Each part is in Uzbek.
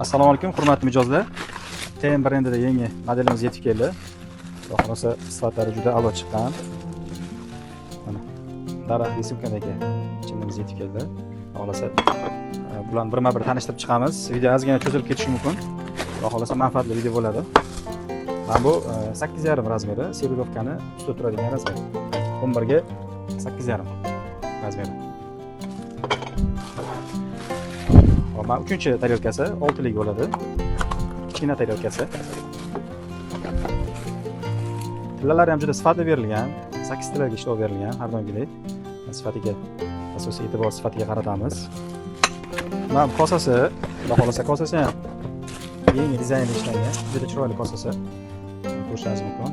Assalomu alaykum, hurmatli mijozlar. TM brendida yangi modelimiz yetib keldi. Xudo xohlasa, sifatlari juda a'lo chiqqan. Mana daraxt rysunkadagi chinnimiz yetib keldi. Xudo xohlasa, bularni birma-bir tanishtirib chiqamiz. Video ozgina cho'zilib ketishi mumkin. Xudo xohlasa, manfaatli video bo'ladi. Mana bu 8,5 razmeri, сервировка ni ustida turadigan razmer. 11 ga 8,5 razmeri. Hop, mana uchinchi tarelkasi 6lik bo'ladi. Kichkina tarelkasi. Tillalari ham juda sifatli berilgan. 8 tillaga ishlov berilgan har doimgidek. Sifatiga asosiy e'tibor, sifatiga qaratamiz. Mana bu kosasi, xudo xohlasa, kosasi ham yangi dizaynda ishlangan. Juda chiroyli kosasi. Ko'rishingiz mumkin.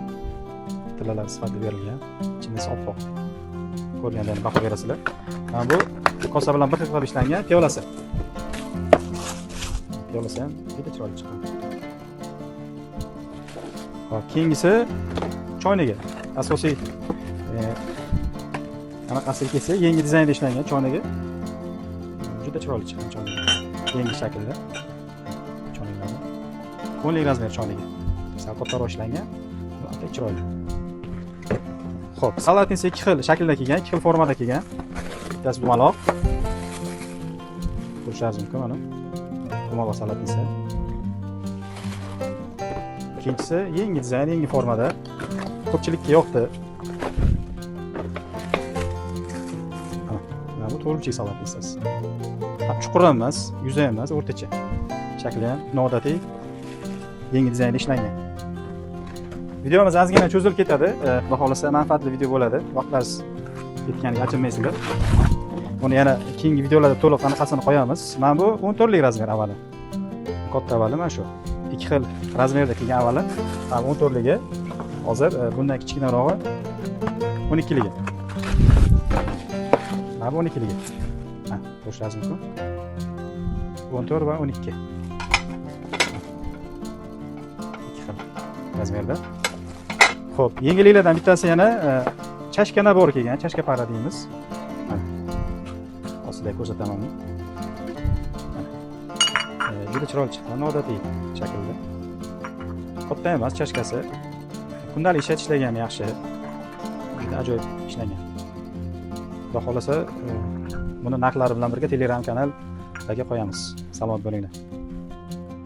Tillalari sifatli berilgan. Chinnisi oppoq. Ko'rganda ham baho berasizlar. Mana bu kosa bilan bir xil qilib ishlangan piyolasi. Piyolasi ham juda chiroyli chiqqan. Hop, keyingisi choynagi. Asosiy anaqasiga kelsak, yangi dizaynda ishlangan choynagi. Juda chiroyli chiqqan choynagi. Yangi shaklda. Choynaklarni. 10lik razmer choynagi. Sal kattaroq ishlangan. Albatta chiroyli. Xo'p, салатница ikki xil shaklda kelgan, ikki xil formada kelgan. Bittasi dumaloq. Ko'rishingiz mumkin mana. Dumaloq салатница. Ikkinchisi yangi dizayn, yangi formada. Ko'pchilikka yoqdi. Mana bu to'rtburchak салатница si. Chuqur emas, yuza emas, o'rtacha. Shakli ham noodatiy, yangi dizaynda ishlangan. Videomiz ozgina cho'zilib ketadi. Xudo xohlasa, manfaatli video bo'ladi. Vaqtlaringiz ketganiga achinmaysizlar. Buni yana keyingi videolarda to'liq anaqasini qo'yamiz. Mana bu 14lik razmer avali. Katta avali mana shu. Ikki xil razmerda kelgan avali. Mana 14ligi. Hozir bundan kichkinarog'i 12ligi. Mana bu 12ligi. Ha, ko'rishingiz mumkin. 14 va 12. Ikki xil razmerda. Xo'p, yangiliklardan bittasi yana чашка набор kelgan, чашка пара deymiz. Mana. Hozir sizlarga ko'rsataman uni. Mana. Juda chiroyli chiqqan, noodatiy shaklda. Katta emas чашка si. Kundalik ishlatishlarga ham yaxshi. Juda ajoyib ishlangan. Xudo xohlasa, buni narxlari bilan birga Telegram kanallarga qo'yamiz. Salomat bo'linglar.